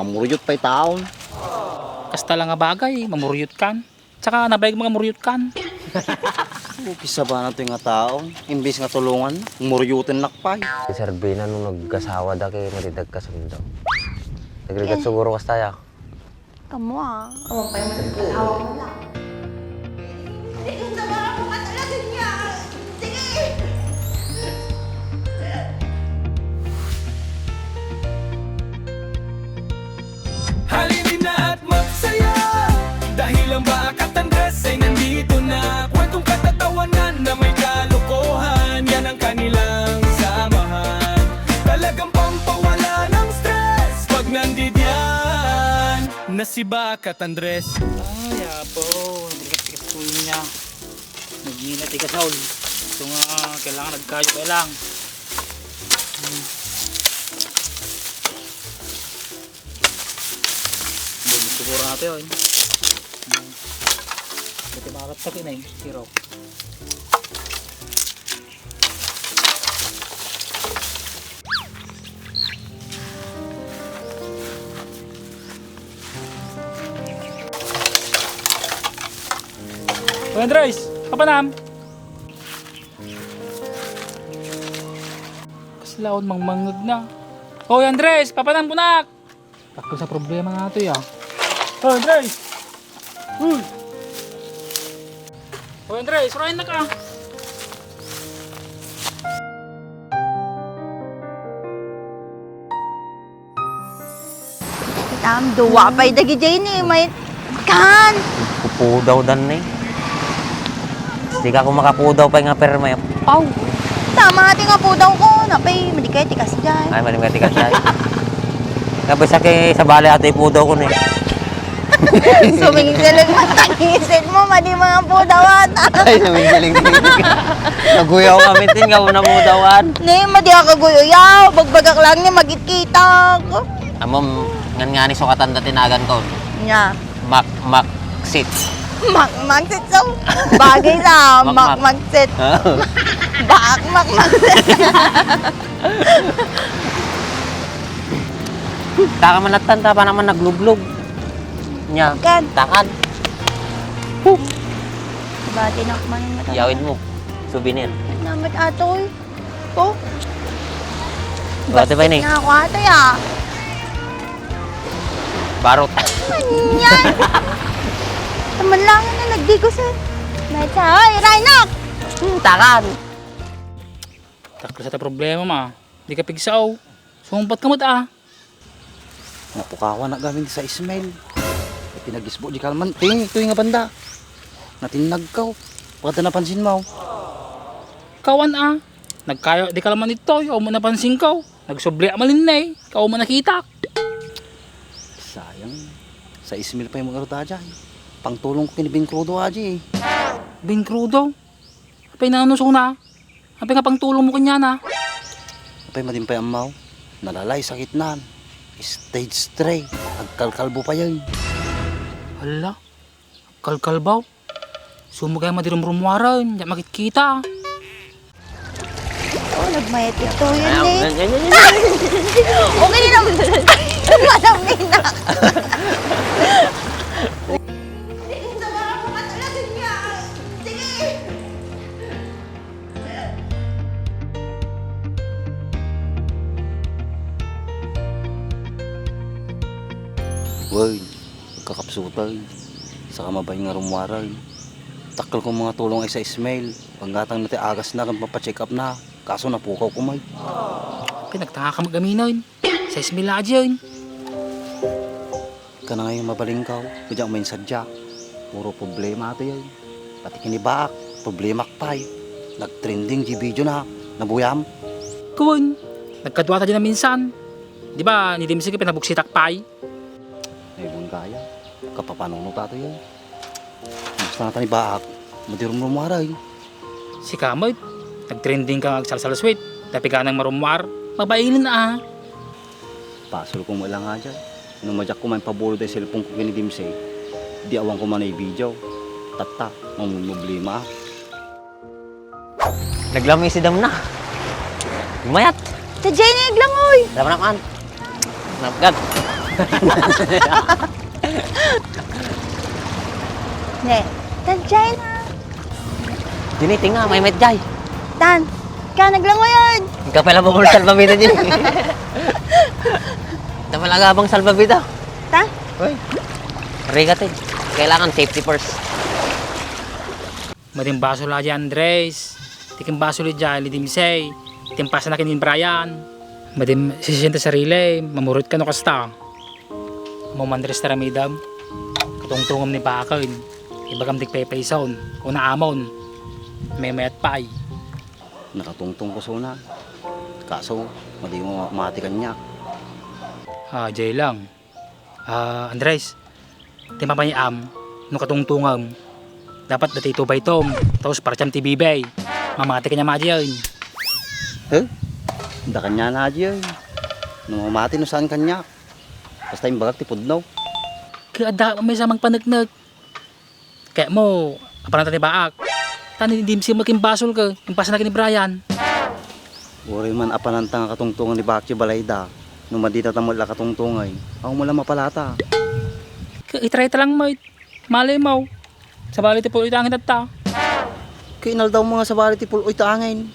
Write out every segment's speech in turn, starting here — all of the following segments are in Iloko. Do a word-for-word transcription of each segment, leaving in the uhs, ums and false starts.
Mamuryot pay taon. Kasta la nga bagay, mamuryot kan. Tsaka nabayag mo nga muryot kan. Ukis a ba na toy nga tao? Imbis nga tulungan, muryoten nak pay. Serbina no nagasawa da kay madi dagkasundo. Nagrigat siguro kasta ya. Kamo, ah. Oh, pay mo sa asawa mo lang. Hindi ko sa mga pumatalagan niya. Sige! Halina at magsaya dahil ang Baak at Andres ay nandito na. Kwentong katatawanan na may kalokohan, yan ang kanilang samahan. Talagang pampawala ng stress pag nandidiyan na si Baak at Andres. Ay, apo, tigas-tigas po yun niya. Nagmina, tigas, Saul. Ito nga, kailangan nagkayo, kailangan. Hmm. Hindi, siguro natin yun. Hmm. Ito, marat ka, Tinay. Sirok. Hoy, Andres! Papanam! Kasla on mangmangngeg na. Hoy, Andres! Papanam kunak! Takkel sa problema nato, ya. Hoy, Andres! Uy! Hoy, Andres, surayan na ka! Tam, dua pay dagiti ni, may kan. Pupudaw dan ni. Di ka ko makapudaw pay nga perme. Aw. Tama ti nga pudaw ko, napay, madi kay tikas jay. Ay, madi kay tikas jay. Kapag sa kay sa bali ato ipudaw ko ni. Sumingsiling man tangisit mo, madi mga pudawan. Ay, sumingsiling. Naguyaw kami tin, nga una pudawan. Ni, madi ako guyaw, bagbagak lang ni, magitkitak. Amom, ngan nga ni sukatan da tinagan ko. Nya. Makmaksit. Makmaksit, so, bagay na, Makmak. Makmaksit. Bak, makmaksit. Taka man atan, ta, pa naman naglublog. Nya, Kan. Takan. Bati na man yung mata. Yawid mo. Souvenir. Namat atoy. Oh. Bati pa ini. Basket na ako atoy, ah. Barot. Ano yan? Taman lang na nagdigos, eh. May sa, oy, Rhinox! Hmm, takan. Takla sa ta problema, ma. Di ka pigsaw. Sumpat ka mo, ah. Napukawan na gamin sa Ismail. Pinagisbo di kalman. Ting, ito nga banda. Natinnag ka. Pagka napansin mo. Kawan, ah. Nagkayo, di kalman ito. Yung mo napansin ko. Nagsubli ang malinne. Ikaw mo nakita. Sayang. Sa Ismail pa yung mga ruta dyan. Pangtulong ko kini Bing Crudo, aji. Bing Crudo? Apay na ano, Suna? Apay nga pangtulong mo kanya na? Apay madimpay ammaw? Nalalay sakit nan. Stage three. Agkalkalbo pa yan. Hala, kalkalbaw? Sumugay madirumrumuaran, di makitkita. Oh, nagmayat ito yun eh. Okay na naman. Madami na. Sige. Wen, kakapsutay. Saka mabain nga rummuaray. Takkel ko mga tulong ay sa Ismail. Panggatang na ti agas na kan papacheck up na. Kaso napukaw ko may. Pinagtanga ka magaminay. Sa Ismail aja yun. Kana ngayon mabalin ka, kaya may sadya. Puro problema ato yun. Pati kinibaak, problema pay. Nagtrending di video na, nabuyam. Kun, nagkadua ta di na minsan. Di ba, ni Dimsik pinabuksitak pay? Ay, bun kaya. Kapapanunot ato yun. Basta na tani baak, madirumrumuaray. Si Kamoy, nagtrending ka nga agsalsal sweet. Dapiganang marumuar, mabailin a. Pasol ko mo lang nga dyan. No madiak ko man pabulo day cellphone ko kini Dimsik, di awan ko man ay video. Tatta, mamumroblema. Naglami si Dam na. Mayat. Sa Jenny, naglangoy. Alam naman. Napgag. Ne, tan China. Dini, tinga, may met jay. Tan, ka naglangoy yun. Ikaw pala bukol salbabida dyan. Ito pala agabang salbabida. Ta? Uy. Rigat eh. Kailangan safety first. Madi basol a di Andres. Ti kin basol di Jai, di Dimsey. Ti impasna ken ni Brian. Madi sisienta sarili, mamurot ka no kasta. Mo Andres taramidam. Katungtungam ni baken. Ibagam di paypayson. Una amon. May mayat pay. Nakatungtong ko suna. Kaso, madi mo mati kaniak. Ah, jay lang. Ah, Andres, ti mapaniam, no katungtongam, dapat dati two by two, tapos partiam ti bibay. Mamati kaniam a diyan. Eh? Da kaniana a diyan. No mamati no saan kaniak. Basta imbagak ti pudno. Kaya da, may samang paneknek. Kayatmo, apananta ni baak. Tan ni Dimsey met kin basol ka, impasna ken ni Brian. Uray man apananta nga katungtongan ni baak ti balayda, no madita ta met la katungtongan, awan met la mapalata. Ka-, itry ta lang met. Malay mo. Sabali ti pul-oy ti angin tatta. Ka inaldaw mo nga sabali ti pul-oy ti angin.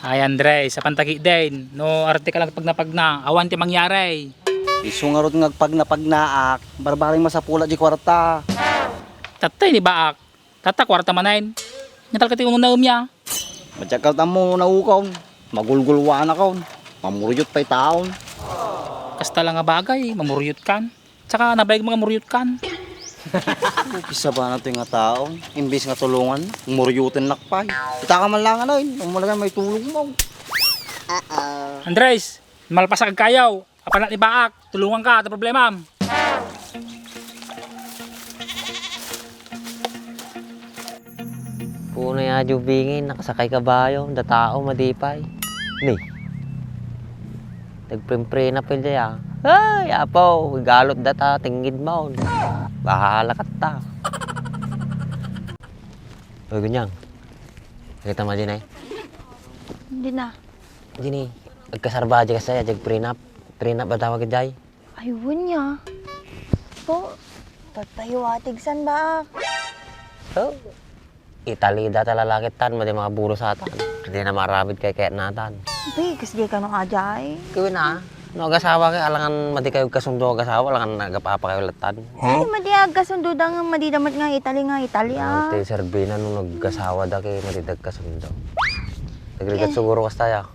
Ay, Andres, apan tagi din. No, arte ka lang pagna-pagna. Awan ti mangyari. Isu ngarud nga agpagna-pagnaak, barbareng masapula di kuarta. Tattay ni baak. Tatta kuarta manen. Natal ka ti unong naemya. Madiak ka tammo naukon. Magulgulwanakon. Mamuryot pay taon. Kasta lang nga bagay, mamuryot kan. Tsaka nabayag mga muryot kan. Kisabana to nga taon. Imbis nga tulungan, muryuten nakpay. Kita ka man lang ano, eh. Umalagan may tulong mo. Andres, malpasak agkayaw. Apanak ni baak, tulungan ka, ta problemam. Punay a jubingin, nakasakay kabayo, datao, madipay. Ni. Nagprimprina pa daya. Ay, apo, galot data, tingid maon. Bahala katta. Uy, gunyang. Kita mo din eh. Hindi na. Dini, agkasarba di kasaya, jag prenup. Prenup ba tawag jay? Ay, wen niya. Po, pagpahiwatig san ba? Oh, Italy data lalaki tan, madi mga buros atan. Hindi na maramid kay kaya natan. Pi, kas di ka no ajay. Kaya na, no agasawa kay alangan madi kayo kasundo agasawa, alangan nagapapa kayo latan. Ay, madi agkasundo da nga, madi damat nga Italy nga Italy, ah. Ti Serbina no nagasawa da kay madi dagkasundo. Nagrigat siguro kastaya.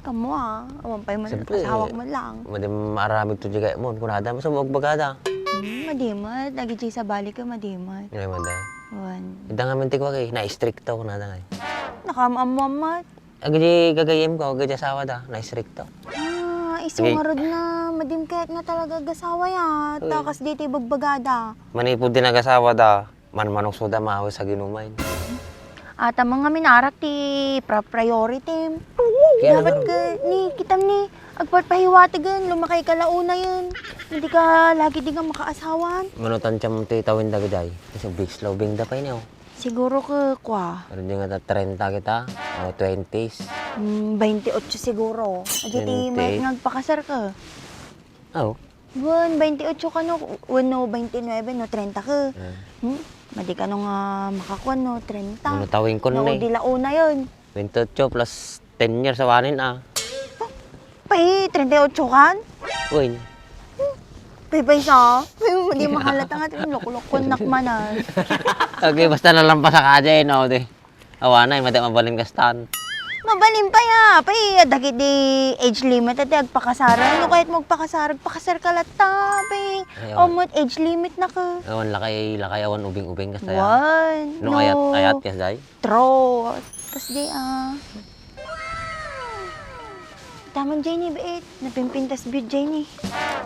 Kamo, ah. Awan pay man, siyempre, asawak man lang. Madi maaramid to di kay mon, kunada, masumuag bagada. Hmm, madimat. Agi di sabali ka, madimat. Ngay, madi. Wan. Ida nga minti ko, kay, na-istrikto, kunada, ngay. Nakamaammuammat. Agi di gagayem ko, agi di asawa da, na-istrikto. Ah, isu nga rod na, madim kayat nga talaga agasawa ya. Uy. Takas di ti bagbagada. Manipod di nagasawa da. Manmanukso da, maawis a ginumain. Ata mga minarak ti pra-, priority. Kaya dapat naman. Ka, ni, kitam ni, agpatpahiwatigan, lumakay ka launayan. Hindi ka lagi di nga makaasawan. Manutan siya mo ti tawin dagday. Kasi big slowing da pa ini, oh. Siguro ka, kwa. Pero di nga ta trenta kita, o twenties. Mm, twenty-eight siguro. Adi ti twenty-eight. May nagpakasar ka. Oh. Wen, twenty-eight ka no, wenno twenty-nine no trenta ka. Ah. Hmm? Madi ka no nga makakuan no trenta. Ano tawin ko no, ni? Di launa yun. Twenty-eight plus ten years awanin, ah. Pay, trenta y ocho kan? Wen. Hmm? Pay, pay sa? Pay, hindi mahalata nga, loko-loko, nakmanan. Okay, basta nalampas ka dyan, no, di. Awanay, madi mabalin kastan. Mabalin pa ya, pay, dagiti age limit, iti agpakasar. No kayat mo agpakasar, agpakasar ka latta, pay. Ay, awan. Umot age limit na ka. Awan, lakay, lakay, awan ubing-ubing kasta ya. Wan, no, no. Ayat, ayat, kas day? True. Kas day, ah. Taman, Jenny, bait. Napimpintas biyod, Jenny.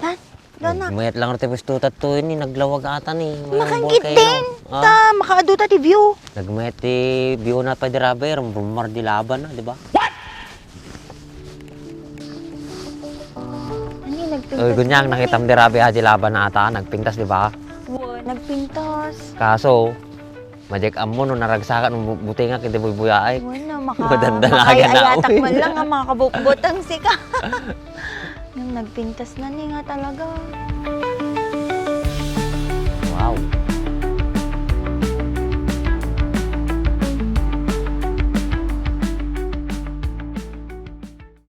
Ha? Dana. Mayat lang ti pwesto tattoo ini, naglawag ata ni. Mayat. Makangkit din. Ah. Ta, makaadu ta ti view. Nagmayat ti view na pa di rubber, rumar di laban na, di ba? What? Ani, nagpintas. Oy, gunyang, nakitam di rubber, ah, di laban na ata, nagpintas, di ba? Wo, nagpintas. Kaso, Majek ammo no naragsakan no bu-, butingak iti buybuyaay. Wala, maka-, madandanagan na, makaayatak man lang nga makabutbutang sika. Nung nagpintas na ni nga talaga.